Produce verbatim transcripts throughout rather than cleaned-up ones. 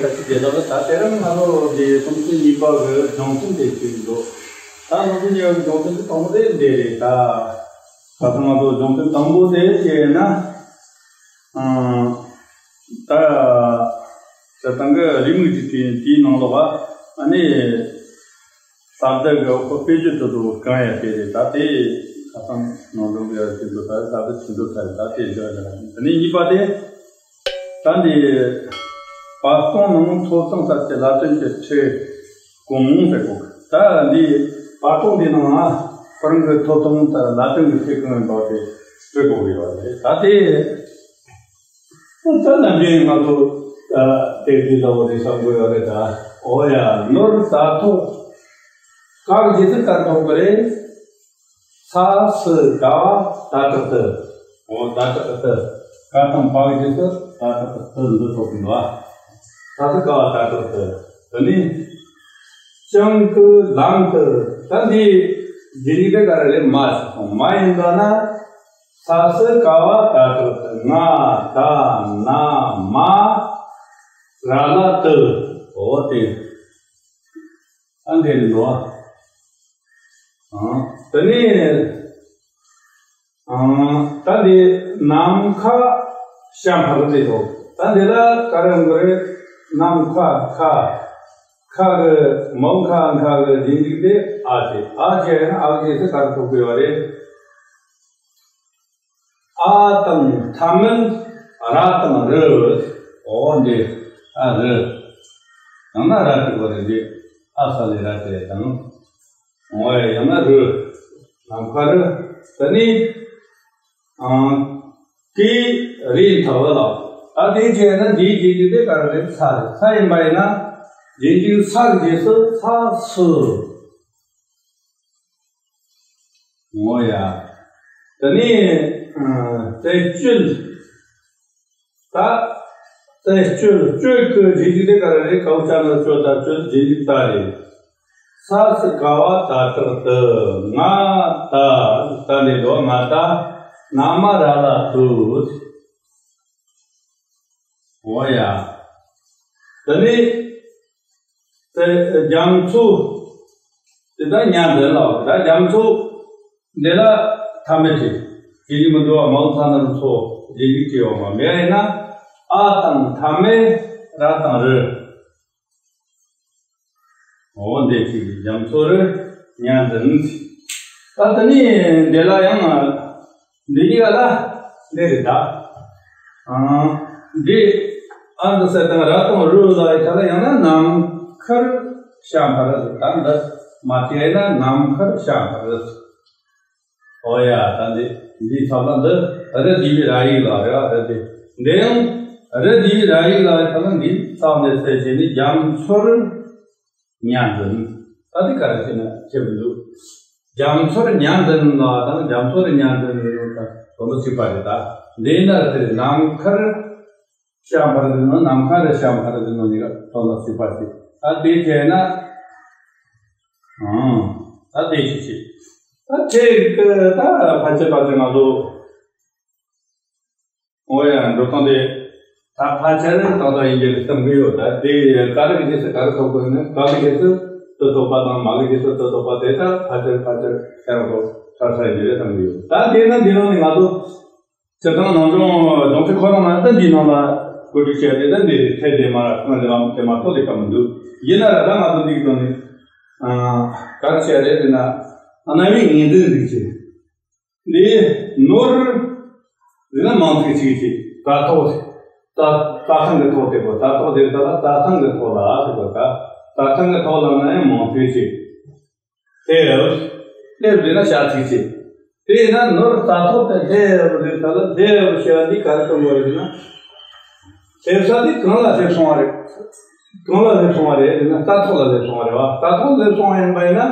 ཁ་ཅིག་དེ་ལ་ད་དེ་རིང་ང་ཚོ་འདི་སུམ་ཅུ་གཉིས་པ་གི་སྦྱོང་ཚན་དེ་བྱེད་ཀྱི་འདུག་ད་སུམ་ཅུ་གཉིས་པ་གི་སྦྱོང་ཚན་དེ་དང་པོ་དེ་འདི་རེད། ད་ད་ལྟ་ང་ཚོ་སྦྱོང་ཚན་དང་པོ་དེ་བྱས་ན། ཨང་། ད་ད་ཐང་གི་རེའུ་མིག་ཅིག་དེ་དེའི་ནང་ལོགས་ཨ་ནི་ས་བརྡ་གི་འོག་གི་དཔེ་བརྗོད་དུ་དུ་གང་ཡང་དེ་རེད། ད་དེ་ཁ་སང་ནང་ལོགས་ཡར་ཕྱིན་འགྲོ་ད་ས་བརྡ་ཕྱིན་འགྲོ་ཚར་རེད། ད་དེ་བཞག་ཡ་རེད། དེ་ནས་གཉིས་པ་དེ། ད་འདི་བར་སྟོང་ནང་ཐོབ་ཐང་ལྟར་གྱི་ལ་དོན་གྱི་ཕྲད་གང་ཟེར་གོ། ད་འདི་བར་སྟོང་འདི་ནང་ང་ཁོ་རང་གི་ཐོབ་ཐང་ལྟར་ལ་དོན་གྱི་ཕྲད་གང་ཡིན་པ་དེ་སྤྲོད་དགོས་ཀྱི་ཡོད་རེད། ད་དེ་ད་ནམ་རྒྱུན་ང་ཚོ་ད་དེ་དུས་ལ་འོ་རེ་བསམ་དགོས་ཡོད་རེད། ད་འོ་ཡ་ནོར་ད་ཐོག་ག་གི་རྗེས་སུ་ག་རེ་ཐོབ་དགོས་རེད། ས་སུ་ག་བ་ད་དྲག་ཏུ། འོ་ད་དྲག་ཏུ། ག་དང་བ་གི་རྗེས་སུ་ད་དྲག་ཏུ་འདི་ཐོབ་ཀྱི་འདུག་ཨ། ས་སུ་ག་བ་ད་དྲག་ཏུ། དེ་ནས་ཅང་ཀུ་ལང་ཏུ། ད་འདི་འདི་གཉིས་ཀ་ག་རེ་རེད། མ་ཞིག་སོང་མ་ཡིན་པ་ན། ས་སུ་ག་བ་ད་དྲག་ཏུ། ང་ད་ན་མ་ར་ལ་ཏུ། འོ་དེ། ཨ་འདི་རེད་འདུག་ཨ། དེ་ནས་ཨ་ད་འདི་ནམ་མཁའ་བྱ་འཕུར་རེད་འདུག་ད་འདི་ལ་ག་རེ་ཡོང་གི་རེད། ནམ་མཁའ་མཁའ་མཁའ་གི་མ་མཁའ་མཁའ་གི་རྗེས་འཇུག་དེ་ཨ་ཅེ། ཨ་ཅེ་ཡིན་ན་ཨ་ཅེ་དེ་ག་རེ་ཐོབ་དགོས་པ་རེད། ཨ་དང་མཐའ་མེད་ར་དང་རི། འོ་འདི་ཨ་རི། ཡང་ན་ར་དྲུག་པ་རེད་འདི། ཨ་ས་ལས་ར་དེ་དང་། འོ་ཡང་ན་རི། ནམ་མཁའ་རི། དེ་ནི་ཨང་། དེ་རི་མཐའ་བ་ལ། ཨ་དེ་བྱས་ན་འདིའི་རྗེས་འཇུག་དེ་ག་རེ་རེད། ས་རེད། ས་ཡིན་པ་ཡིན་ན་རྗེས་འཇུག་ས་གི་རྗེས་སུ་ས་སུ། འོ་ཡ། དེ་ནས་ཨ་རྩད་གཅོད། ད་རྩད་གཅོད། གཅོད་ཀྱི་རྗེས་འཇུག་དེ་ག་རེ་རེད། གའུ་ཅ་ན་གཅོད་ད་གཅོད་རྗེས་འཇུག་ད་རེད། ས་སུ་ག་བ་ད་དྲག་ཏུ། ང་ད་ད་ནས་ལོ་ང་ད་ན་མ་ར་ལ་ཏུ། འོ་ཡ། དེ་ནས་དེ་རྒྱ་མཚོ། དེ་ད་ཉ་འཛིན་ལ། ད་རྒྱ་མཚོ་འདི་ལ་མཐའ་མེད་ཅིག་ཅི་ཡིན་མི་འདུག་བ། མང་ཚ་ནར་མཚོ་རྗེས་འཇུག་ཅིག་ཡོད་མ་མེད་ཡིན་ན། ཨ་དང་མཐའ་མེད་ར་དང་རི། འོ་འདི་ཅིག་རྒྱ་མཚོ་རི་ཉ་འཛིན། ད་དེ་ནས་འདི་ལ་ཡང་འདི་གཉིས་ཀ་ལ་འདི་རེད་ད། ཨང་། འདི་ཨ་འདི་ས་དང་ར་དང་རི་ལ་ཡི་ཐ་ལ་ཡང་ན་ནམ་མཁར་བྱ་འཕུར་ཟེར། ད་འདི་མ་བྱས་ན་ནམ་མཁར་བྱ་འཕུར་ཟེར། འོ་ཡ། ད་འདི་འདི་ཐབས་ལ་འདི་རི་དེ་བའི་ར་ཡིག་ལ་རེད་བ། རི་དེ་འདི་ཡང་རི་དེ་བའི་ར་ཡིག་ལ་ཡི་ཐ་ལ་འདི་ཐབས་འདི་ཟེར་བྱས་ནས་རྒྱ་མཚོར་ཉ་འཛིན། ད་འདི་ག་རེ་བྱས་ན་ཁྱད་མི་འདུག་རྒྱ་མཚོར་ཉ་འཛིན་ལ་དང་རྒྱ་མཚོར་ཉ་འཛིན་ལ་དང་དོན་དུ་གཅིག་པ་རེད། ད་འདི་ན་རེད། ནམ་མཁར་བྱ་འཕུར་ཟེར་ནོ། ནམ་མཁའ་རི་བྱ་འཕུར་ཟེར་ནོ་གཉིས་ཀ་དོན་དག་གཅིག་པ་རེད། ད་དེ་བྱས་ན། ཨང་། ད་དེ་ཞིག་བྱེད། ད་ཁྱེད་ཀྱི་ད་ཕལ་ཆེར་ཕལ་ཆེར་ང་ཚོ། འོ་ཡ། འགྲོ་སྟངས་དེ་ད་ཕལ་ཆེར་ཏག་ཏག་ཡིན་གྱི་རེད་བསམ་གྱི་ཡོད། ད་དེ་ག་རེ་གི་རྗེས་སུ་ག་རེ་ཐོབ་དགོས་ན། ག་གི་རྗེས་སུ་ཏུ་ཐོབ་པ་དང་། མ་གི་རྗེས་སུ་ཏུ་ཐོབ་པ་དེ་ད་ཕལ་ཆེར་ཕལ་ཆེར་ཁྱེད་རང་ཚོ་ཚར་ཚར་ཡིན་གྱི་རེད་བསམ་གྱི་ཡོད། ད་དེ་ན་འདི་ནང་ནས་ང་ཚོ། སྤྱིར་བཏང་ནང་སྦྱོང་སྦྱོང་ཚན་ཁོ་རང་ལ་ད་འདིའི་ནང་ལ་བཀོད་སྒྲིག་བྱས་ཏེ། ད་འདི་རེད། ཐད་དེ་མ་ར་ཁོང་དེ་མ་དེ་མ་ཐོག་དེ་ག་མི་འདུག་ཡིན་ན་ར་ད་ང་ཚོ་འདི་གི་དོན་ནི་ཨ་ག་རེ་བྱས་རེད་ཟེར་ན། རྣམ་དབྱེ་ངོས་འཛིན་རིགས་ཀྱི་འདི་ནོར་ཟེར་ན་མང་ཚིག་གཅིག་གཅིག་རྩ་ཐོག་རྩ་རྩ་ཐང་གི་ཐོག་དེ་གོ། རྩ་ཐོག་དེ་ད་ལ་རྩ་ཐང་གི་ཐོག་ལ་ཟེར་གོ། ད་རྩ་ཐང་གི་ཐོག་ལ་ན་ཡང་མང་ཚིག་གཅིག་སླེབས། སླེབས་ཟེར་ན་བྱ་ཚིག་ཅིག་དེས་ན་ནོར་རྩ་ཐོག་ཏུ་སླེབས་ཟེར་ཐ་ལ། སླེབས་ཞེས་པ་འདི་ག་རེ་གཏོང་དགོས་རེད་ཟེར་ན། སླེབས་ས་འདི་གང་ལ་སླེབས་སོང་བ་རེད། གང་ལ་སླེབས་སོང་བ་རེད་ཟེར་ན། རྩ་ཐོག་ལ་སླེབས་སོང་བ་རེད་བ། རྩ་ཐོག་སླེབས་སོང་བ་ཡིན་པ་ཡིན་ན།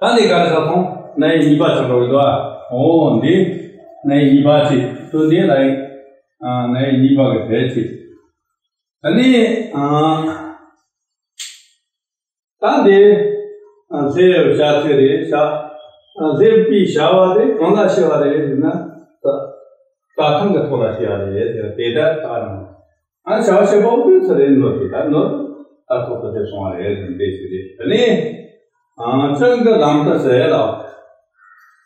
ད་འདི་ག་རེ་ཆགས་སོང་། རྣམ་དབྱེ་གཉིས་པ་ཆགས་འགྲོ་གི་འདུག་ཨ། འོ་འདི་རྣམ་དབྱེ་གཉིས་པ་ཅིག་དོན་འདི་ལ་ཡིན། རྣམ་དབྱེ་གཉིས་པ་གི་གྲས་ཅིག་ད་ནི་ཨ། ད་འདི་ཨ་སླེབས་བྱ་ཚིག་རེད་བྱ། ཨ་སླེབས་པའི་བྱ་བ་དེ་གང་ལ་བྱས་པ་རེད་ཟེར་ན། རྩ་རྩ་ཐང་གི་ཐོག་ལ་བྱས་པ་རེད་ཟེར། དེ་ལྟར་བཏགས་ནས། ཨ་བྱ་བ་བྱེད་པ་པོ་དེ་ཚོ་རེད། ནོར་དེ་ད་ནོར་ད་ཐོག་ཏུ་དེ་སོང་བ་རེད་ཟེར་འདི་ཞིག་རེད། དེ་ནས་ཨ་བྱང་གི་ལམ་དུ་ཟེར་ལ།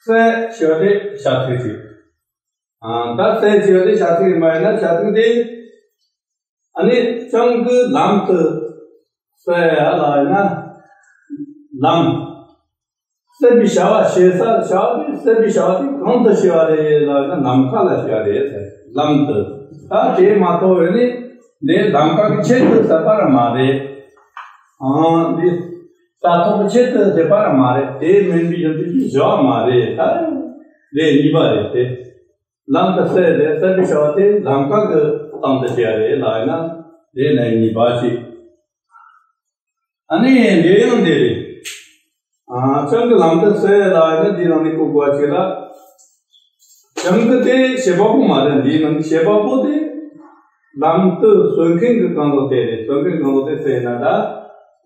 ཟེར་ཞེས་པ་དེ་བྱ་ཚིག་ཅིག་ཨ་ད་ཟེར་ཞེས་པ་དེ་བྱ་ཚིག་ཡིན་པ་ཡིན་ན་བྱ་ཚིག་དེ། ཨ་ནི་བྱང་གི་ལམ་དུ་ཟེར་ཡ་ལ་ཡིན་ན། ལམ། སེམས་པའི་བྱ་བ་བྱེད་ས་བྱ་བ་དེ་སེམས་པའི་བྱ་བ་དེ་གང་དུ་བྱེད་པ་རེད་ལ་ཡིན་ན་ནམ་མཁའ་ལ་བྱེད་པ་རེད་ཟེར། ལམ་དུ། ད་དེ་མ་གཏོགས་ཡོད་ནི་འདི་ལམ་ཁ་གི་ཆེད་དུ་ཟེར་པ་ར་མ་རེད། ཨང་འདི་ལྟ་རྟོག་གི་ཆེད་དུ་ཟེར་པ་ར་མ་རེད། དེ་མིན་པའི་ཡོན་ཏན་གྱི་བྱ་བ་མ་རེད། ད་འདི་གཉིས་པ་རེད་དེ། ལམ་དུ་ཟེར་དེ་ཟེར་བའི་བྱ་བ་དེ་ལམ་ཁ་གི་སྟེང་དུ་བྱེད་ཡ་རེད་ལ་ཡིན་ན་དེ་ནས་གཉིས་པ་ཞིག་ཨ་ནི་འདི་ཡང་འདི་རེད། ཨ་བྱང་གི་ལམ་དུ་ཟེར་ལ་ཡིན་ན་འདི་ནང་ནས་གོ་དགོས་པ་ཞིག་ལ། བྱང་གི་དེ་བྱེད་པ་པོ་མ་རེད། འདི་ནང་གི་བྱེད་པ་པོ་དེ་ལམ་དུ་གསོན་མཁན་གྱི་གང་ཟག་དེ་རེད། གསོན་མཁན་གང་ཟག་དེ་ཟེར་ན་ད།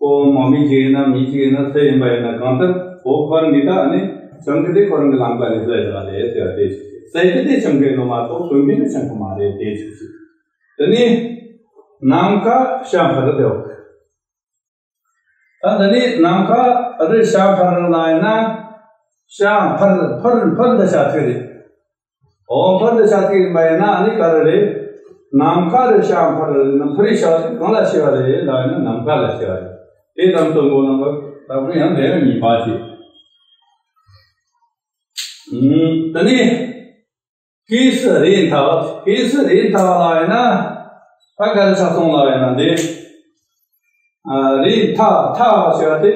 ཨོ་མ་མི་ཅིག་ཡིན་ན་མི་ཅིག་ཡིན་ན་སུ་ཡིན་པ་ཡིན་ན་གང་ལྟར་ཨོ་ཁོ་རང་གི་ད་ནི་བྱང་གི་དེ་ཁོ་རང་གི་ལམ་ཁ་ནས་བཟོས་བཞག་རེད་ཟེར་བ་དེ་ཅིག་རེད། ཟེར་གི་དེ་བྱང་གི་ནོ་མ་གཏོགས་གསོན་མཁན་དེ་བྱང་གི་མ་རེད་དེ་ཅིག་ཅིག་དེ་ནི་ནམ་མཁའ་བྱ་འཕུར་དེའོ། ད་འདི་ནི་ནམ་མཁའ་རི་བྱ་འཕུར་ལ་ཡིན་ན་བྱ་འཕུར་འཕུར་འཕུར་འདི་བྱ་ཚིག་རེད། འོ་འཕུར་འདི་བྱ་ཚིག་ཡིན་པ་ཡིན་ན་ཨ་ནི་ག་རེ་རེད། ནམ་མཁའ་རི་བྱ་འཕུར་ན་འཕུར་རི་བྱ་ཚིག་གང་ལ་བྱེད་པ་རེད་ལ་ཡིན་ན་ནམ་མཁའ་ལ་བྱེད་པ་རེད། དེ་ཙམ་དུ་མགོ་ནམ་པ་ལྟ་བུ་ཡང་འདི་ཡང་གཉིས་པ་བྱེད། ད་ནི། གེ་སར་རི་མཐའ། གེ་སར་རི་མཐའ་ལ་ཡིན་ན། ད་ག་རེ་ཆགས་སོང་ལ་ཡིན་ན་འདི། ཨ་རི་མཐའ་མཐའ་ཞེས་པ་དེ།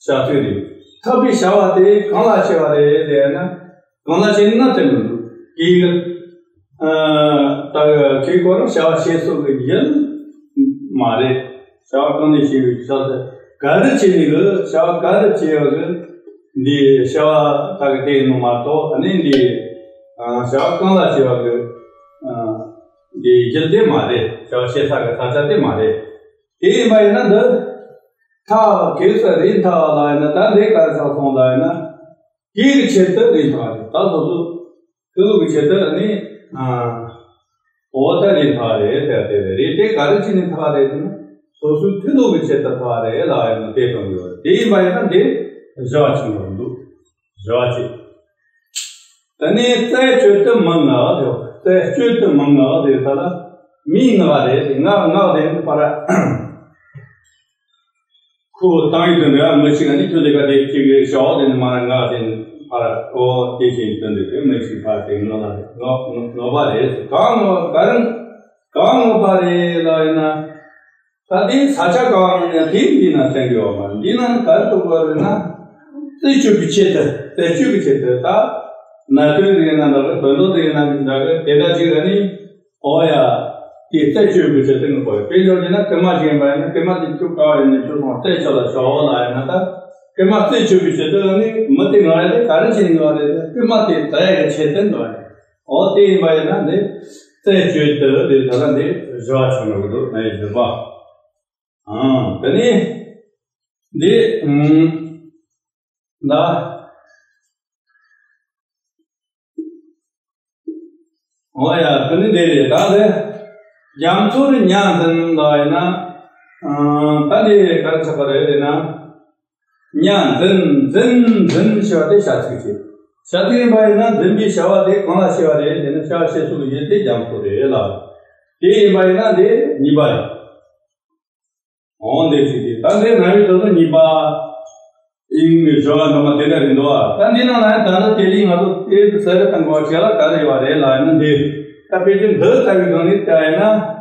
བྱ་ཚིག་རེད། མཐའ་པའི་བྱ་བ་དེ་གང་ལ་བྱེད་པ་རེད་ཟེར་ན། གང་ལ་བྱེད་ན་དེ་མི་འདུག་གེ་ཨ་ད་གེ་སྐོར་བྱ་བ་བྱེད་སོགས་ཀྱི་ཡུལ་མ་རེད། བྱ་བ་གང་ནས་བྱེད་པའི་ཆ་ཚད་ག་རེ་བྱེད་ནི་གི་བྱ་བ་ག་རེ་བྱེད་ཡོད་གི་འདི་བྱ་བ་ད་གི་དེ་ནོ་མ་གཏོགས་ཨ་ནི་འདི་བྱ་བ་གང་ལ་བྱེད་པ་གི་འདི་རྒྱུ་དེ་མ་རེད། བྱ་བ་བྱེད་ས་གི་ས་ཆ་དེ་མ་རེད། དེ་ཡིན་པ་ཡིན་ན་འདི་མཐའ་གེ་སར་རི་མཐའ་ལ་ཡིན་ན་ད་འདི་ག་རེ་ཆགས་སོང་ལ་ཡིན་ན། གེ་གི་ཆེད་དུ་རི་མཐའ་རེད། ད་སོ་སོ་ཁུ་ལུ་གི་ཆེད་དུ་ནི་ཨ་འོ་ད་རི་མཐའ་རེད་ཟེར་དེ་རེད། རི་དེ་ག་རེ་བྱས་ནས་མཐའ་རེད་ཟེར་ན་སོ་སོའི་ཁུ་ལུ་གི་ཆེད་དུ་མཐའ་རེད་ལ་ཡིན་ན་དེ་གཏོང་གི་ཡོད་རེད། དེ་ཡིན་པ་ཡིན་ན་འདི་བཞི་བ་ཆེན་པོ་འདུག་བཞི་བ་ཆེ། ད་ནི་རྩད་གཅོད་དུ་མི་མངའ་ཟེར། རྩད་གཅོད་དུ་མི་མངའ་ཟེར་ས་ལ་མི་མངའ་རེད་དེ་མངའ་མངའ་རེད་དེ་པར། ཁོ་བཏང་ཡིག་དོན་འདྲ་མི་ཞིག་ནི་ཁྱོད་ལས་ཀ་དེ་གཅིག་རེད་ཤོག་དེ་ནི་མ་ར་ང་དེ་ནི་ཕར་ཨོ་དེ་བཞིན་དོན་འདི་རེད། མི་ཞིག་ཕར་དེ་ངོ་ལ་རེད། ངོ་ངོ་པ་རེད། གང་ངོ་ག་རེ་གང་ངོ་པ་རེད་ལ་ཡིན་ན། ད་དེ་ས་ཆ་གང་ཡིན་ན་དེ་འདི་ན་བསྟན་གི་ཡོད་མ་རེད། འདི་ན་ག་རེ་གཏོང་དགོས་རེད་ན། རྩད་གཅོད་ཀྱི་ཆེད་དུ་རྩད་གཅོད་ཀྱི་ཆེད་དུ་ད་གནད་དོན་འདི་ཡིན་ན་འདྲ་གི་དོན་དག་འདི་ཡིན་ན་འདྲ་གི་དེ་འདྲ་ཅིག་རེད་ནི། ཨོ་ཡ། དེ་རྩད་གཅོད་དགོས་ཆེད་དུ་ངེས་པར་དཔེ་འཇོག་བྱས་ན་རྐུན་མ་ཞིག་ཡིན་པ་ཡིན་ན་རྐུན་མ་དེ་ཁྱོད་ག་བ་ཡིན་ན་ཁྱོད་སོང་རྩད་ཆོད་ལ་ཞོག་ལ་ཡིན་ན་ད། རྐུན་མ་རྩད་གཅོད་དགོས་ཆེད་དུ་ནི་མི་དེ་ང་ཡ་དེ་ག་རེ་བྱས་ནས་ང་རེད་དེ་རྐུན་མ་དེ་ད་ཡ་གི་ཆེད་དུ་ང་རེད། ཨོ་དེ་ཡིན་པ་ཡིན་ན་འདི་རྩད་གཅོད་དུ་དེ་ད་ལ་འདི་བཞི་བ་ཆགས་འགྲོ་གི་འདུག་ན་ཡི་བཞི་པ། ཨང་དེ་ནི་འདི་ཨང་། ད། ཨོ་ཡ་དེ་ནི་འདི་རེད། ད་དེ་རྒྱ་མཚོར་ཉ་འཛིན་ལ་ཡིན་ན། ཨང་ད་འདི་ག་རེ་ཆགས་པ་རེད་ཟེར་ན། ཉ་འཛིན་འཛིན་འཛིན་ཞེས་པ་དེ་བྱ་ཚིག་ཅིག་བྱ་ཚིག་ཡིན་པ་ཡིན་ན་འཛིན་པའི་བྱ་བ་དེ་གང་ལ་བྱེད་པ་རེད་ཟེར་ན་བྱ་བྱེད་སོགས་ཡུལ་དེ་རྒྱ་མཚོ་རེད་ལ། དེ་ཡིན་པ་ཡིན་ན་འདི་གཉིས་པ་རེད། འོང་འདི་ཞིག་དེ་ད་འདི་ན་ཡོད་དོ་ནི་གཉིས་པ། ཨིན་ནི་ཞོ་ལ་འདོ་མ་དེ་འདྲ་རེད་འདུག་ཨ། ད་འདི་ནང་ན་ད་ལྟ་དེ་ལི་ང་ཚོ་དེ་གསལ་རེ་དང་གོ་བྱེད་ལ་ག་རེ་ཡོད་རེད་ལ་ཡིན་ན་འདི། ད་དཔེ་ཅན་འདི་ལྟ་བུའི་སྒང་ནས་བལྟ་ཡིན་ན།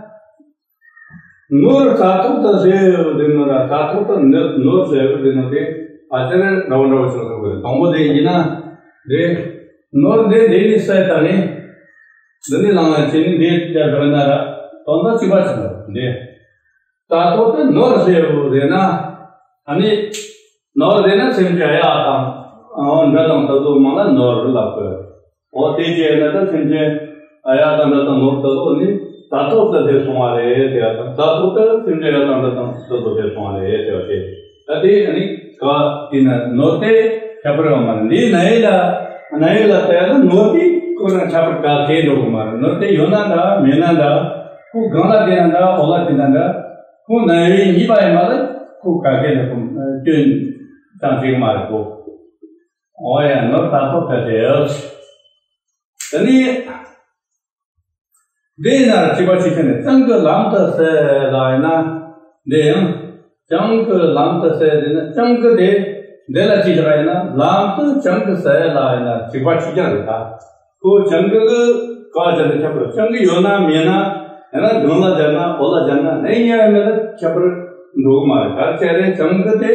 ནོར་རྩ་ཐོག་ཏུ་བཟོས་ཡོད་དེ་ནོར་ར་རྩ་ཐོག་ཏུ་ནི་ནོར་བཟོས་ཡོད་དེ་ནོར་དེ་ཨ་ཅེ་རེ་འདྲ་བོ་འདྲ་བོ་ཆགས་སོང་གི་རེད། དང་པོ་དེ་ཡིན་ན་རེད། ནོར་འདི་འདི་ནི་གསལ་བཏང་ནས་འདི་ནི་ལང་ལ་ཅི་ནི་འདི་བལྟ་བ་ན་ར་དོན་དག་གཅིག་པ་ཆགས་འདུག་འདི། རྩ་ཐོག་ཏུ་ནོར་ཟེར་བོ་ཟེར་ན། ཨ་ནི། ནོར་ཟེར་ན་སེམས་ཅན་གཡག་དང་། འབྲི་དང་དེ་ཚོ་མང་ལ་ནོར་ལབ་དགོས། འོ་དེ་བྱས་ན་ད་སེམས་ཅན་གཡག་དང་འབྲི་དང་ནོར་དེ་ཚོ་ནི་རྩ་ཐོག་ཏུ་སླེབས་སོང་བ་རེད་ཟེར་བ་དང་རྩ་ཐོག་ཏུ་སེམས་ཅན་གཡག་དང་འབྲི་དང་དེ་ཚོ་སླེབས་སོང་བ་རེད་ཟེར་བ་དེ། ད་དེ་ཨ་ནི་ག་དེ་ན་ནོར་དེ་ཁྱད་པར་ཡོད་མ་རེད། འདི་ན་ཡི་ལ་ན་ཡི་ལ་ལྟ་ཡ་ལ་ནོར་དེ་ཁོ་ན་ཁྱད་པར་ག་གེ་འགྲོ་གི་མ་རེད། ནོར་དེ་ཡོད་ན་འདྲ་མེད་ན་འདྲ། ཁོ་སྒང་ལ་དེ་ན་འདྲ། འོག་ལ་དེ་ན་འདྲ། ཁོ་ན་ཡོད་གཉིས་པ་ཡིན་མ་རེད། ཁོ་ག་གེ་ནས་ཁོ་སྐྱོན་ཙམ་ཅིག་མ་རེད་ཁོ། འོ་ཡ། ནོར་ད་ཐོག་ཕེབས་ཏེ། དེ་ནི། འདི་ཡིན་ན་ར་གཅིག་པ་གཅིག་ཁྱེར་ནས་བྱང་གི་ལམ་དུ་བསལ་ལ་ཡིན་ན། འདི་ཡང་བྱང་གི་ལམ་དུ་བསལ་ཟེར་ན། བྱང་གི་དེ་འདི་ལ་གཅིག་བཞག་ཡིན་ན། ལམ་དུ་བྱང་གི་བསལ་ལ་ཡིན་ན་གཅིག་པ་གཅིག་རྐྱང་རེད་ད། ཁོ་བྱང་གི་གི་ག་བྱ་དེ་ཁྱབ་པར། བྱང་གི་ཡོད་ན་མེད་ན། ཡང་ན་སྒང་ལ་སྦྱར་ན་འོག་ལ་སྦྱར་ན། ནི་ཡིན་ཡང་མེད་ན་ཁྱད་པར་འགྲོ་གི་མ་རེད། ག་རེ་བྱས་རེད། བྱང་གི་དེ་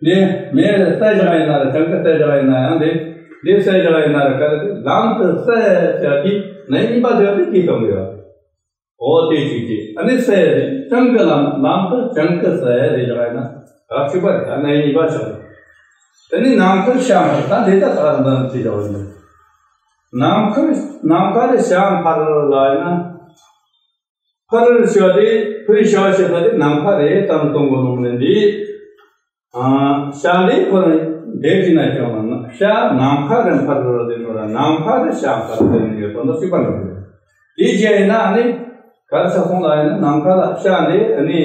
འདི་མེད་རེད། བསལ་བཞག་ཡིན་ན་ར། བྱང་གི་བསལ་བཞག་ཡིན་ན་ཡང་འདི་འདི་བསལ་བཞག་ཡིན་ན་ར། ག་རེ་དེ་ལམ་དུ་བསལ་བྱ་དེ་ནི་གཉིས་པ་དེ་དེ་གཅིག་གཏོང་གི་ཡོད། འོ་དེ་གཅིག་གཅིག་ཨ་ནི་བསལ་རེད། བྱང་གི་ལམ། ལམ་དུ་བྱང་གི་བསལ་རེད་བཞག་ཡིན་ན་ར་གཅིག་པ་རེད། ད་ནི་གཉིས་པ་ཆགས་རེད། དེ་ནི་ནམ་མཁར་བྱ་འཕར། ད་འདི་ད་ད་འདི་ཅི་བྱ་བ་ཡིན། ནམ་མཁར། ནམ་མཁར་བྱ་འཕར་ལ་ཡིན་ན། འཕར་ཞེས་པ་དེ། འཕར་ཞེས་པ་ཞེས་པ་དེ་ནམ་མཁའ་རེད་དམ་གཏོང་གི་ནོ་མིན་འདི། ཨ། བྱ་འདི་ཁོ་རང་འདས་ཀྱི་ན་ཀྱང་ན། བྱ་ནམ་མཁའ་རུ་འཕར་རོ་དེ་ནོ་ར། ནམ་མཁའ་རུ་བྱ་འཕར་དེ་ནི་ཡོད་པ་ནོ་གཅིག་པ་ནི་རེད། དེ་བྱས་ན་ཨ་ནི་ག་རེ་ཆགས་སོང་ལ་ཡིན་ན། ནམ་མཁའ་ལ་བྱ་འདི་ཨ་ནི་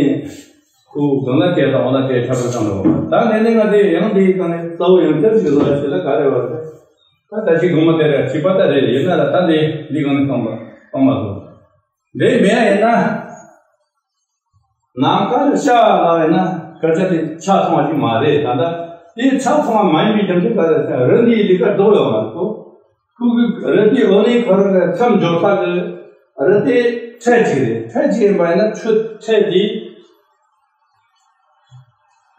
ཁོ་སྒང་ལ་སྐྱེ་དང་འོག་ལ་སྐྱེ་ཁྱད་པར་ཙམ་རེད། ད་འདི་ནི་ང་དེ་ཡང་འདིའི་སྒང་ནས་གཙོ་བོ་ཡང་བསྐྱར་ཞིག་བཟོ་ཡ་ཞིག་ལ་ག་རེ་བ་རེད། ད་ད་ཅིག་དགོངས་པ་དེ་རེད། བྱིས་པ་ད་རེད། ཡིན་ན་ལ་ད་འདི་འདི་སྒང་ནས་གཏོང་པ་གཏོང་མ་ཐུབ། འདི་མེད་ཡིན་ན། ནམ་མཁའ་རུ་བྱ་ལ་ཡིན་ན་སྐད་ཆ་དེ་ཆ་ཚང་བ་ཞིག་མ་རེད། ད་ལྟ་དེ་ཆ་ཚང་བ་མ་ཡིན་པའི་རྒྱུ་མཚན་ག་རེ་ཟེར་ན། རི་འདིའི་ལས་ཀ་རྫོགས་ཡོད་མ་རེད་ཁོ། ཁོ་གི་རི་དེའི་འོག་ནས་ཁོ་རང་གི་མཚམས་སྦྱོར་ས་གི་རི་དེ་ཁྲལ་གཅིག་རེད། ཁྲལ་གཅིག་ཡིན་པ་ཡིན་ན་ཁྲལ་ཁྲལ་དེ།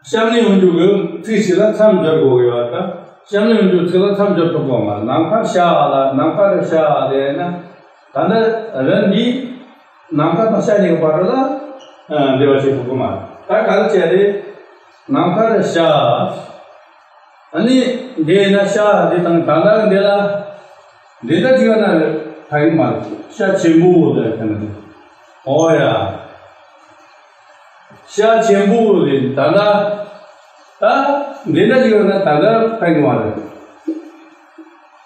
གཤམ་ནས་འོང་རྒྱུ་གི་ཚིག་ཞིག་ལ་མཚམས་སྦྱར་དགོས་ཀྱི་ཡོད་པ་དང་། གཤམ་ནས་འོང་རྒྱུ་ཚིག་ལ་མཚམས་སྦྱར་ཐུབ་ཀྱི་ཡོད་མ་རེད། ནམ་མཁའ་བྱ་ལ། ནམ་མཁའ་རུ་བྱ་ལ་ཡིན་ན། ད་ལྟ་རི་འདི་ནམ་མཁའ་དང་བྱ་གཉིས་ཀྱི་བར་ལ་འབྲེལ་བ་བྱེད་ཐུབ་ཀྱི་མ་རེད། ད་ག་རེ་བྱས་རེད། ནམ་མཁའ་རུ་བྱ། ཨ་ནི་འདི་ཡིན་ན་བྱ་འདི་དང་ད་ལྟ་འདི་ལ་འདི་ལྟ་ཅིག་ཡོད་ན་ཕན་གྱི་མ་རེད། བྱ་ཆེན་པོ་ལ་ཕན་གྱི་མ་རེད། ཨོ་ཡ། བྱ་ཆེན་པོ་རེད། ད་ལྟ་ད་འདི་འདྲ་ཅིག་ཡོད་ན་ད་ལྟ་ཕན་གྱི་མ་རེད།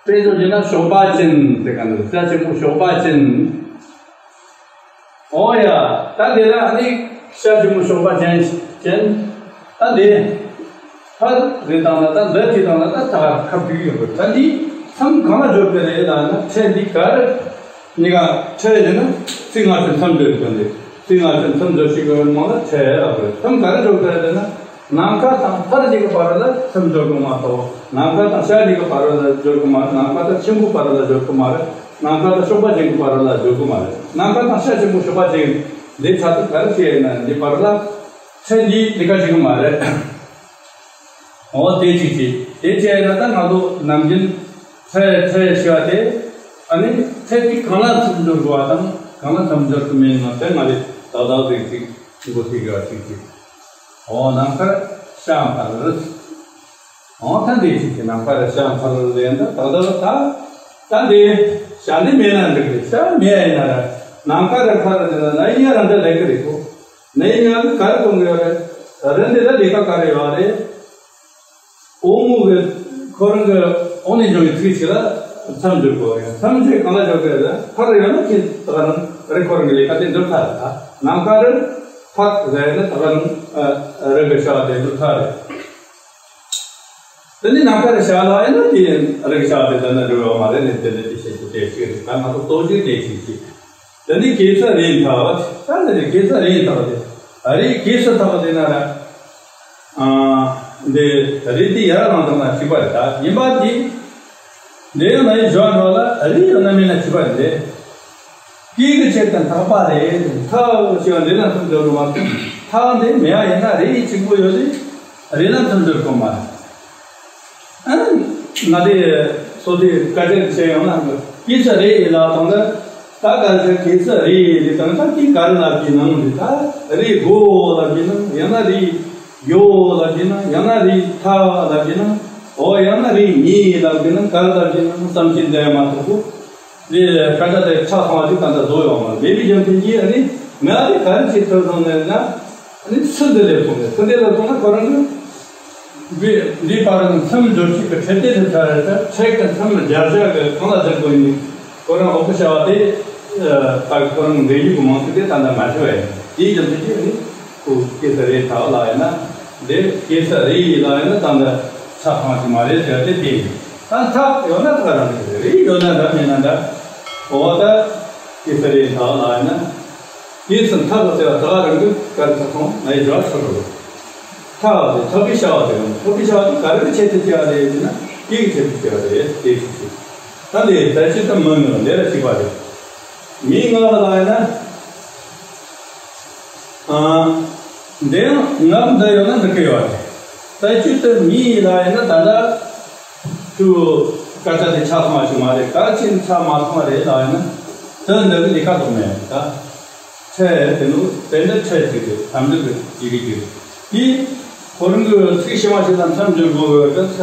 དཔེ་བཞག་བྱས་ན་གཤོག་པ་ཅན་ཟེར་ག་འདུག་བྱ་ཆེན་པོ་གཤོག་པ་ཅན། ཨོ་ཡ། ད་འདི་ལ་ནི་བྱ་ཆེན་པོ་གཤོག་པ་ཅན་ཅན། ད་འདི་ཕར་རེད་བཏང་ན། ད་འདི་ཅིག་བཏང་ན་ད་ད་ཁ་བུད་ཡོད་པ། ད་འདི་མཚམས་གང་ལ་སྦྱོར་གྱི་རེད་ལབ་ན། ཁྲལ་འདི་ག་རེ། གཉིས་ཀ་ཁྲལ་ཡིན་ན་ཚིག་སྔ་ཕྱི་མཚམས་སྦྱོར་གྱི་འདི། ཚིག་སྔ་ཕྱི་མཚམས་སྦྱོར་ཞིག་གི་ནང་ལ་ཁྲལ་ལབ་དགོས། མཚམས་ག་རེ་སྦྱོར་གྱི་རེད་ཟེར་ན། ནམ་མཁའ་དང་ཕར་གཉིས་ཀྱི་བར་ལ་མཚམས་སྦྱོར་དགོས་མ་གཏོགས། ནམ་མཁའ་དང་བྱ་གཉིས་ཀྱི་བར་ལ་སྦྱོར་གྱི་མ་རེད། ནམ་མཁའ་དང་ཆེན་པོའི་བར་ལ་སྦྱོར་གྱི་མ་རེད། ནམ་མཁའ་དང་གཤོག་པ་ཅན་གྱི་བར་ལ་སྦྱོར་གྱི་མ་རེད། ནམ་མཁའ་དང་བྱ་ཆེན་པོ་གཤོག་པ་ཅན་འདི་ཆ་ཚིག་ག་རེ་བྱས་ཡིན་ན་འདི་བར་ལ་ཁྲལ་འདི་འདི་ག་ཞིག་གི་མ་རེད། འོ་དེ་གཅིག་བྱས། དེ་བྱས་ན་ད་ང་ཚོ་ནམ་རྒྱུན་ཁྲལ་ཁྲལ་ཞེས་པ་དེ། ཨ་ནི་ཁྲལ་དེ་གང་ལ་མཚམས་སྦྱོར་དགོས་པ་དང་གང་ལ་མཚམས་སྦྱོར་གྱི་མེད་ན་དེ་ང་ཚོས་ཏག་ཏག་ཟིག་ཅིག་འགོ་ཚུགས་དགོས་པ་གཅིག་བྱས། འོ་ནམ་མཁར་བྱ་འཕར། འོ་ད་འདི་གཅིག་བྱས། ནམ་མཁར་བྱ་འཕར་ལས་ད་ཏག་ཏག་ད་ད་འདི་བྱ་འདི་མེད་ན་འགྲིག་གི་རེད། བྱ་མེད་ཡིན་ན་ར། ནམ་མཁར་འཕར་ཟེར་ན་ན་ཡིན་ཡང་ར་འདི་ལས་ཀྱི་རེད་ཁོ། ན་ཡིན་ཡང་ག་རེ་གཏོང་གི་ཡོད་རེད། རི་འདི་ལ་ལས་ཀ་ག་རེ་ཡོད་རེད། འོག་མོ་གི་ཁོ་རང་གི་འོག་ནས་འབྱུང་བའི་ཚིག་ཞིག་ལ་མཚམས་སྦྱོར་དགོས་རེད། མཚམས་སྦྱོར་གང་ལ་སྦྱོར་དགོས་རེད། ཕར་ཡོད་ན་ཁྱེད་ད་ག་རང་རི་ཁོ་རང་གི་ལས་ཀ་དེ་འགྲུབ་ཚར་རེད། ད་ནམ་མཁའ་རུ་འཕར་ཟེར་ན་ད་ག་རང་རི་གི་བྱ་བ་དེ་འགྲུབ་ཚར་རེད། དེ་ནས་ནམ་མཁའ་རུ་བྱ་ལ་ཡིན་ན་དེ་རི་གི་བྱ་བ་དེ་ད་ནི་འགྲུབ་ཡོད་མ་རེད། ནས་དེ་ནས་དེ་བཤད་རྒྱུ་དེ་ཅིག་རེད། ད་ང་ཚོ་ལྟོ་རྒྱུ་དེ་ཅིག་ཅིག་དེ་ནས་གེ་སར་རིའི་མཐའ་བ། ད་འདི་རེད། གེ་སར་རིའི་མཐའ་བ་དེ། རི་གེ་སར་མཐའ་བ་དེ་ན་ར། ཨ། འདི་རི་དེ་ཡར་ལངས་དང་ན་གཅིག་པ་རེད། ད་ཡིན་པ་དེ། འདི་ཡང་ན་ཡི་བཞག་འགྲོ་ལ་རི་ཡང་ན་མེད་ན་གཅིག་པ་རེད། སྐད་ཀྱི་ཆེད་དུ་མཐའ་བ་རེད། མཐའ་བ་ཞེས་པ་འདི་ལ་མཚམས་སྦྱོར་དགོས་མ་གཏོགས། མཐའ་འདི་མེད་པ་ཡིན་ན་རི་ཡི་གཅིག་པོ་ཡོད་དེ། རི་ལ་མཚམས་སྦྱོར་དགོས་མ་རེད། ཨ། ང་དེ་སོ་དེ་བཀའ་དྲིན་ཆེ་ཡང་ན་གེ་སར་རི་ལ་དང་ད་ད་ག་ཚོད་གེ་སར་རི་རི་དང་ད་དེ་ག་རེ་ལབ་ཀྱི་ནང་རེད། ད་རི་སྒོ་ལབ་ཀྱི་ནང་། ཡང་ན་རི་ཡོ་ལབ་ཀྱི་ནང་། ཡང་ན་རི་ཐ་ལབ་ཀྱི་ནང་། འོ་ཡང་ན་རི་ཉི་ལབ་ཀྱི་ནང་། ག་རེ་ལབ་ཀྱི་ནང་བསམ་གྱི་འདས་མ་ཐུབ་པོ། དེ་སྐད་ཆ་དེ་ཆ་ཚང་བ་ཞིག་ད་ལྟ་བཟོ་ཡོང་བ་མེད་པའི་རྒྱུ་མཚན་གྱིས། ཨ་ནི་ང་དེ་ག་རེ་བྱེད་ཐུབ་སོང་ནས་ན། ཨ་ནི་ཚུལ་འདི་ལས་སོང་ནས། ཚུལ་འདི་ལས་སོང་ན་ཁོ་རང་གི་འདི་འདི་བར་ན་མཚམས་སྦྱོར་ཞིག་གི་ཁྲལ་དེ་དེ་ཚར་རེད། ད་ཁྲལ་གི་མཚམས་སྦྱར་བྱ་གི་གང་ལ་སྦྱར་དགོས་ཡིན། ཁོ་རང་འོག་གི་བྱ་བ་དེ་ ད་ཁོ་རང་འདྲེན་རྒྱུ་གི་མང་ཚིག་དེ་ད་ལྟ་མ་ཤེས་པ་ཡིན། དེའི་རྒྱུ་མཚན་གྱིས་ནི་ཁོ་ཀེ་ས་རེ་ཐག་ལ་ཡིན་ན། འདི་ཀེ་ས་རེ་ཡི་ལ་ཡིན་ན་ད་ལྟ་ཆ་ཚང་ཞིག་མ་རེད་ཟེར་ཏེ། དེ་ད་ཐག་ཡོད་ན་ཐག་རང་གི་རེད། ཡོད་ན་འདྲ་མེད་ན་འདྲ། འོ་ད་ཀེ་ས་རེ་ཐག་ལ་ཡིན་ན། དེའི་ཚུན་ཐག་གི་ཟེར་བ་ད་རང་གི་དཀར་ཆ་ཚང་ང་ཡི་ར་ཆོག་རོགས། ཐག་དེ་ཐག་པའི་བྱ་བ་དེ་རང་། ཐག་པའི་བྱ་བ་དེ་ག་རེ་གི་ཆེད་དུ་བྱས་པ་རེད་ཟེར་ན། ཡིད་ཀྱི་ཆེད་དུ་བྱས་པ་རེད། དེ་ཞིག་ཅིག་ད་འདི་ཟས་བཅུད་དང་མི་ངོ་འདི་ལ་གཅིག་པ་རེད། མིའི་ངག་ལ་ཡིན་ན། ཨ། འདི་ཡང་ངག་འདི་ཡོད་ན་འགྲིག་གི་ཡོད་རེད། ཟས་བཅུད་དེ་མིའི་ལ་ཡིན་ན་ད་ལྟ་ཁོའི་སྐད་ཆ་དེ་ཆ་ཚང་བ་ཞིག་མ་རེད། ག་རེ་བྱས་ནས་ཆ་མ་ཚང་བ་རེད་ལ་ཡིན་ན། དེ་འདི་གི་ལས་ཀ་ལོག་མེད་ད། ཁྲལ་དེ་ནི་དེ་འདྲ་ཁྲལ་ཅིག་རེད། ལམ་ལུགས་ཀྱི་ཡི་གེ་ཅིག་རེད། དེས་ཁོ་རང་གི་ཚིག་ཕྱི་མ་ཞིག་དང་མཚམས་སྦྱོར་དགོས་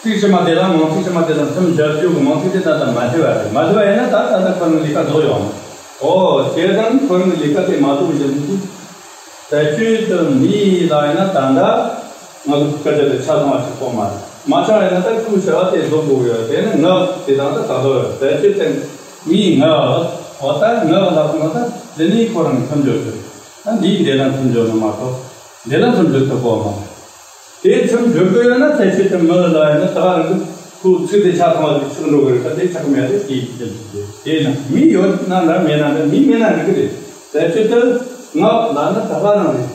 པའི་ཚིག་ཕྱི་མ་དེ་ལ་མང་ཚིག་ཕྱི་མ་དེ་དང་མཚམས་སྦྱར་རྒྱུ་གི་མང་ཚིག་དེ་ད་ལྟ་མ་ཐེ་བ་རེད། མ་ཐེ་བ་ཡིན་ན་ད་ད་ལྟ་ཁོ་རང་ལས་ཀ་རྫོགས་ཡོང་། ཨོ་དེ་དང་ཁོ་རང་གི་ལས་ཀ་དེ་མ་རྫོགས་པའི་རྒྱུ་མཚན་གྱིས། ཟས་བཅུད་དེ་མིའི་ལ་ཡིན་ན་ད་ལྟ་ང་ཚོ་སྐད་ཆ་དེ་ཆ་ཚང་བ་ཞིག་གོ་མ་རེད། མ་ཆགས་ཡིན་ན་ད་ཁོའི་བྱ་བ་དེ་རྫོགས་དགོས་ཡོད། དེ་ནི་ངག་དེ་དང་ད་ད་ལྟ་ཡོད། ཟས་བཅུད་དེ་མིའི་ངག་ལ། ཨོ་ད་ངག་ལ་སོང་ན་ད་འདི་ནི་ཁོ་རང་མཚམས་སྦྱོར་དེ། ད་འདིའི་འདི་ལ་མཚམས་སྦྱོར་ནི་མ་གཏོགས་འདི་ལ་མཚམས་སྦྱོར་ཐུབ་གོ་མ་རེད། དེ་མཚམས་སྦྱོར་དགོས་ཡོད་ན་ཟས་བཅུད་དེ་མི་ལ་ཡིན་ན་ད་རང་གི་ཁོའི་ཚིག་དེ་ཆ་ཚང་བ་ཞིག་ཆགས་འགྲོ་གི་རེད། ད་དེ་ཆགས་མེད་དེ་དེའི་རྒྱུ་མཚན་དེ། དེས་ན་མི་ཡོད་ན་འདྲ་མེད་ན་འདྲ། མི་མེད་ན་འགྲིག་གི་རེད། ཟས་བཅུད་དེ་ངག་ལ་ན་ད་ག་རང་རེད།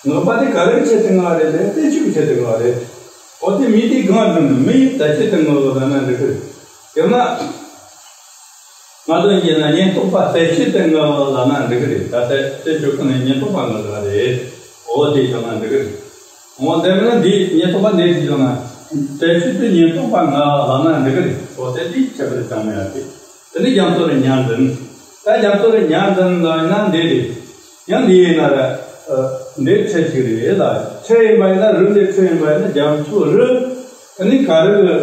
ངག་པ་དེ་ག་རེའི་ཆེད་དུ་ངག་རེད་ཟེར་ན་ཟས་བཅུད་ཀྱི་ཆེད་དུ་ངག་རེད། འོ་དེ་མི་དེ་གང་འགྲོ་ནི་མི་ཡི་ཟས་བཅུད་དེ་ངག་ལ་ན་འགྲིག་གི་རེད། ཡང་ན། ང་ཚོ་ཡིན་ན་ཉེན་རྟོག་པ་ཟས་བཅུད་དེ་ངག་ལ་ན་འགྲིག་གི་རེད། ད་ཟས་བཅུད་ཀྱི་ནི་ཉེན་རྟོག་པ་ངག་ལ་རེད། འོ་དེ་ཡང་ན་འགྲིག་གི་རེད། འོ་དེ་མིན་ན་འདི་ཉེན་རྟོག་པ་འདི་ཞིག་ཡོང་ན་ཟས་བཅུད་དེ་ཉེན་རྟོག་པ་ངག་ལ་ན་འགྲིག་གི་རེད། འོ་དེ་འདི་ཁྱད་པར་ཅང་མེད་ཡ་དེ། དེ་ནི་རྒྱ་མཚོ་རུ་ཉ་འཛིན། ད་རྒྱ་མཚོ་རུ་ཉ་འཛིན་ལ་ཡིན་ན་འདི་རེད། ཡང་འདི་ཡིན་ན་ར། འདི་ཁྲལ་ཅིག་རེད་ལ། ཁྲལ་ཡིན་པ་ཡིན་ན་རི་འདི་ཁྲལ་ཡིན་པ་ཡིན་ན་རྒྱ་མཚོ་རུ། ཨ་ནི་ག་རེ་གི་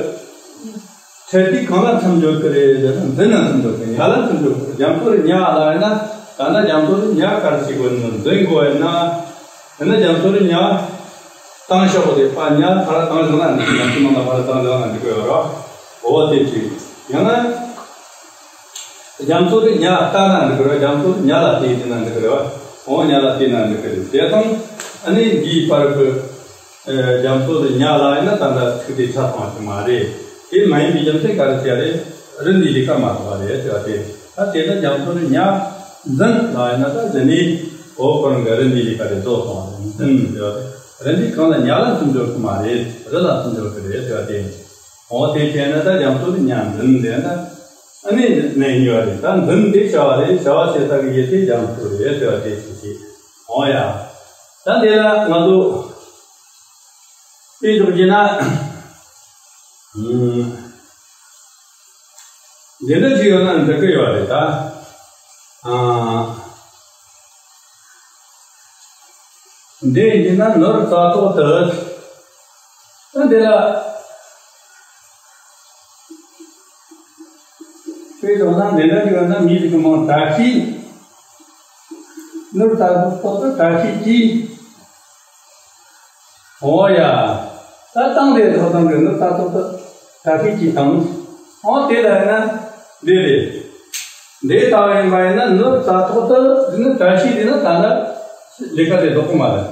ཁྲལ་དེ་གང་ལ་མཚམས་སྦྱོར་གི་རེད་ཟེར་ན་འཛིན་ལ་མཚམས་སྦྱོར་གི། ཉ་ལ་མཚམས་སྦྱོར་གི། རྒྱ་མཚོ་རུ་ཉ་ལ་ཡིན་ན་ད་ལྟ་རྒྱ་མཚོ་རུ་ཉ་ག་རེ་ཞིག་དགོས་ན་འཛིན་དགོས་ཡིན་ན། ཡིན་ན་རྒྱ་མཚོ་རུ་ཉ་བཏང་ཤོག་དེ་ཕར་ཉ་ཕར་བཏང་བཞག་ན་འགྲིག་རྒྱ་མཚོ་ནང་ལ་ཕར་བཏང་བཞག་ན་འགྲིག་གི་ཡོད་ར། འོ་དེ་ཅིག་ཡང་ན། རྒྱ་མཚོ་རུ་ཉ་ལྟ་ན་འགྲིག་གི་རེད། རྒྱ་མཚོ་རུ་ཉ་ལ་བལྟས་བྱས་ན་འགྲིག་གི་རེད་བ། འོ་ཉ་ལ་བལྟས་ན་འགྲིག་གི་རེད། དེ་དང་ཨ་ནི་འདིའི་བར་གྱི་རྒྱ་མཚོ་རུ་ཉ་ལ་ཡིན་ན་ད་ལྟ་ཚིག་དེ་ཆ་ཚང་བ་ཞིག་མ་རེད། དེ་མ་ཡིན་པའི་རྒྱུ་མཚན་ག་རེ་བྱས་རེད། རི་འདིའི་ལས་ཀ་མ་གཏོགས་པ་རེད་ཟེར་བ་དེ། ད་དེ་ལྟར་རྒྱ་མཚོ་རུ་ཉ་འཛིན་ལ་ཡིན་ན་ད་འཛིན་ནི་འོ་ཁོ་རང་གི་རི་འདིའི་ལས་ཀ་དེ་རྫོགས་སོང་བ་རེད། འཛིན་ཟེར་བ་དེ་རི་འདི་གང་ལ་ཉ་ལ་མཚམས་སྦྱོར་གི་མ་རེད། རི་ལ་མཚམས་སྦྱོར་གི་རེད་ཟེར་བ་དེ། འོ་དེ་བྱས་ན་ད་རྒྱ་མཚོ་རུ་ཉ་འཛིན་ཟེར་ན། ཨ་ནི་གནས་ཉོ་བ་རེད། ད་འཛིན་དེ་བྱ་བ་རེད། བྱ་བ་བྱེད་ས་གི་ཡུལ་དེ་རྒྱ་མཚོ་རེད་ཟེར་བ་དེ་ཞིག་བྱེད། འོ་ཡ། ད་འདི་ལ་ང་ཚོ་དཔེ་འཇོག་རྒྱུ་ན། ཨུམ། འདི་འདྲ་ཅིག་ཡོད་ན་འགྲིག་གི་ཡོད་རེད་ད། ཨ། འདི་ཡིན་ན་ནོར་རྩ་ཐོག་ཏུ། ད་འདི་ལ། དཔེ་བཞག་ན་འདི་འདྲ་ཅིག་ཡོད་ན་མི་ཞིག་གི་མིང་བཀྲ་ཤིས། ནོར་རྩ་ཐོག་ཏུ་བཀྲ་ཤིས་ཀྱིས། འོ་ཡ། ད་བཏང་དེ་ཐོག་བཏང་དེ་ནོར་རྩ་ཐོག་ཏུ་བཀྲ་ཤིས་ཀྱིས་བཏང་། འོ་དེ་ལ་ཡིན་ན་འདི་རེད། འདི་ལྟ་བ་ཡིན་པ་ཡིན་ན་ནོར་རྩ་ཐོག་ཏུ་འདི་ནི་བཀྲ་ཤིས་འདི་ན་ད་ལྟ་ལས་ཀ་དེ་རྫོགས་གི་མ་རེད།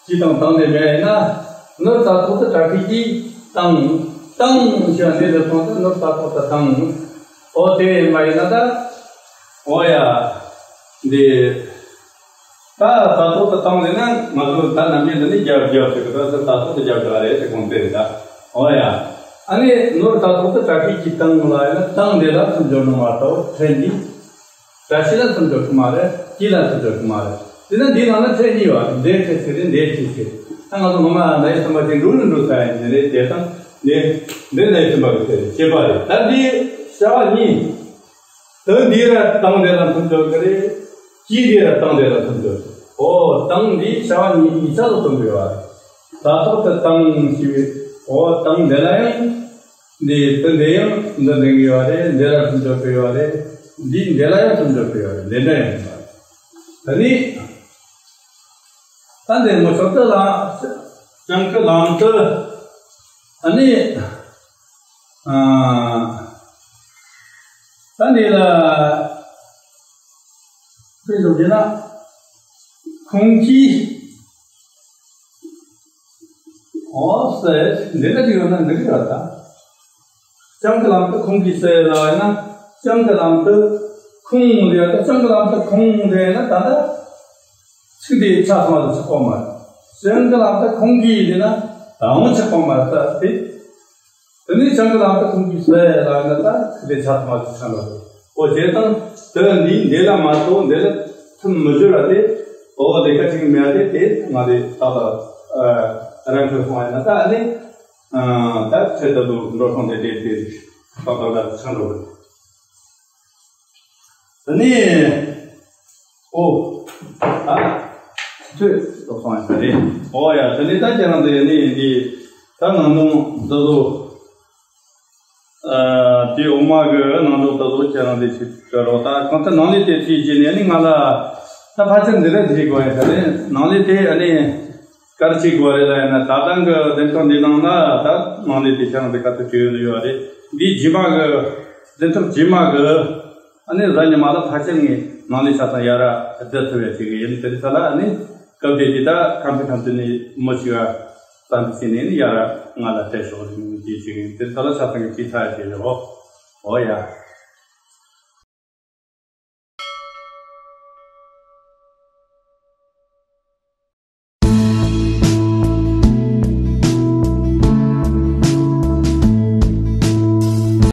ཅི་དང་བཏང་དེ་མེད་ཡིན་ན་ནོར་རྩ་ཐོག་ཏུ་བཀྲ་ཤིས་ཀྱིས་བཏང་། བཏང་ཞེས་པ་འདི་ལ་སོང་ཙང་ནོར་རྩ་ཐོག་ཏུ་བཏང་། འོ་དེ་ཡིན་པ་ཡིན་ན་ད། འོ་ཡ། འདི། ད་རྩ་ཐོག་ཏུ་བཏང་ཟེར་ན་ང་ཚོ་ད་ནམ་རྒྱུན་འདི་ནི་རྒྱབ་རྒྱབ་ཟེར་གི་འདུག་རྩ་ཐོག་ཏུ་རྒྱབ་བཞག་རེད་ཟེར་དགོངས་ཏེ་རེད་ད། འོ་ཡ། ཨ་ནི་ནོར་རྩ་ཐོག་ཏུ་བཀྲ་ཤིས་ཀྱིས་བཏང་ལ་ཡིན་ན་བཏང་འདི་ལ་མཚམས་སྦྱོར་ནི་མ་གཏོགས་ཕྲད་གཉིས། བཀྲ་ཤིས་ལ་མཚམས་སྦྱོར་གི་མ་རེད། ཀྱིས་ལ་མཚམས་སྦྱོར་གི་མ་རེད། དེ་ན་འདི་ནང་ན་ཕྲད་གཉིས་ཡོད། འདི་ཕྲད་ཟེར་རེད། འདི་ཕྲད་ཟེར། ད་ང་ཚོ་ངོ་མ་ན་ཡི་སེམས་པ་ཅིག་འགྲོ་ནི་འགྲོ་ས་ཡིན་ནི་རེད། དེ་དང་འདི་འདི་ན་ཡི་སེམས་པ་གི་ཟེར་རེད། བྱེད་པ་རེད། ད་འདི་བྱ་བ་གཉིས། དོན་འདི་ར་བཏང་དེ་ལ་མཚམས་སྦྱོར་གི་རེད། ཀྱིས་དེ་ར་བཏང་དེ་ལ་མཚམས་སྦྱོར་གི། འོ་བཏང་འདི་བྱ་བ་གཉིས་གཉིས་ཆ་ལ་སྟོན་དགོས་པ་རེད། རྩ་ཐོག་ཏུ་བཏང་ཞེས་པའི་འོ་བཏང་འདི་ལ་ཡང་འདི་དོན་འདི་ཡང་འདི་འདྲེན་གི་ཡོད་རེད། འདི་ལ་མཚམས་སྦྱོར་གི་ཡོད་རེད། འདི་འདི་ལ་ཡང་མཚམས་སྦྱོར་གི་ཡོད་རེད། འདི་འདྲ་ཡང་ཡོད་རེད། ད་ནི་ད་འདི་མོ་ཆོག་ཏུ་ལ་ཅང་གི་ལང་དུ་ཨ་ནི། ཨ། ད་འདི་ལ། དཔེ་བཞག་རྒྱུ་ན། ཁོང་གིས། ཨོ་ཟེར། འདི་འདྲ་ཅིག་ཡོད་ན་འགྲིག་གི་ཡོད་ད། ལྕམ་གྱི་ལམ་དུ་ཁོང་གིས་ཟེར་ལ་ཡིན་ན། ལྕམ་གྱི་ལམ་དུ་ཁོང་ལ་ཡོད་ད། ལྕམ་གྱི་ལམ་དུ་ཁོང་ལ་ཡིན་ན་ད་ལྟ་ཚིག་དེ་ཆ་ཚང་བ་ཆགས་པ་མ་རེད། ལྕམ་གྱི་ལམ་དུ་ཁོང་གིས་ཡིན་ན་ད་འོང་ཆགས་པ་མ་རེད་ད་དེ། དེ་ནས་ལྕམ་གྱི་ལམ་དུ་ཁོང་གིས་ཟེར་ལ་ཡིན་ན་ད་ཚིག་དེ་ཆ་ཚང་བ་ཆགས་པ་རེད། ཨོ་བྱས་ཙང་དེ་འདི་འདི་ལ་མ་གཏོགས་འདི་ལ་ཐུན་མི་སྦྱོར་བ་དེ། ཨོ་ལས་ཀ་ཅིག་མེད་དེ་དེ་ང་དེ་ད་ལྟ་རང་གི་ཁོང་ཡིན་ན་ད་ནི། ཨ། ད་ཚེ་ད་དུ་འགྲོ་སོང་དེ་དེ་དེ་ཏག་ཏག་ད་ཆགས་འགྲོ་གི། དེ་ནས་ཨོ། ད་ཐོས་ཏོ་སོང་ཡ་རེད། ཨོ་ཡ། དེ་ནས་ད་ཁྱེད་རང་དེ་ནས་འདི་ད་ནང་དོན་ད་དུ། ཨ། དེ་འོག་མ་གི་ནང་དོན་ད་དུ་ཁྱེད་རང་དེ་ཞིག་བྱ་རོགས། ད་གང་ལྟར་ནང་ལས་དེ་ཁྲིད་བྱས་ནས་ནི་ང་ལ་ད་ཕལ་ཆེར་འདི་རེད། དེ་དགོས་ཡ་རེད། ནང་ལས་དེ་ཨ་ནི། ག་རེ་བྱེད་དགོས་རེད་ལབ་ཡིན་ན། ད་ལྟ་གི་འཛིན་གྲྭ་འདི་ནང་ན་ད་ནང་ལས་དེ་ཆ་ནང་དེ་ག་ཚོད་བྲིས་ཡོད་ནི་ཡོད་རེད། འདི་རྗེས་མ་གི་འཛིན་གྲྭ་རྗེས་མ་གི་ཨ་ནི་གཟའ་ཉི་མ་ལ་ཕལ་ཆེར་ངས་ནང་ལས་ཆ་ཚང་ཡར་ར་བསྡད་ཐུབ་ཡ་བྱེད་གི་ཡིན། དེ་རིང་ས་ལ་ཨ་ནི་སྐབས་དེ་དེ་ད་ཁམས་པའི་ཁམས་དེ་ནས་མི་ཞིག་ག་བསམ་པའི་ཕྱིར་ནས་ནི་ཡར་ར་ང་ལ་སྤྲད་ཤོག་ཟེར་ནས་དེ་བྱེད་གི་ཡིན། དེ་རིང་ས་ལ་ཆ་ཚང་གི་ཅི་ཚ་ཡ་བྱེད་ལེ། ཨོ་ཡ།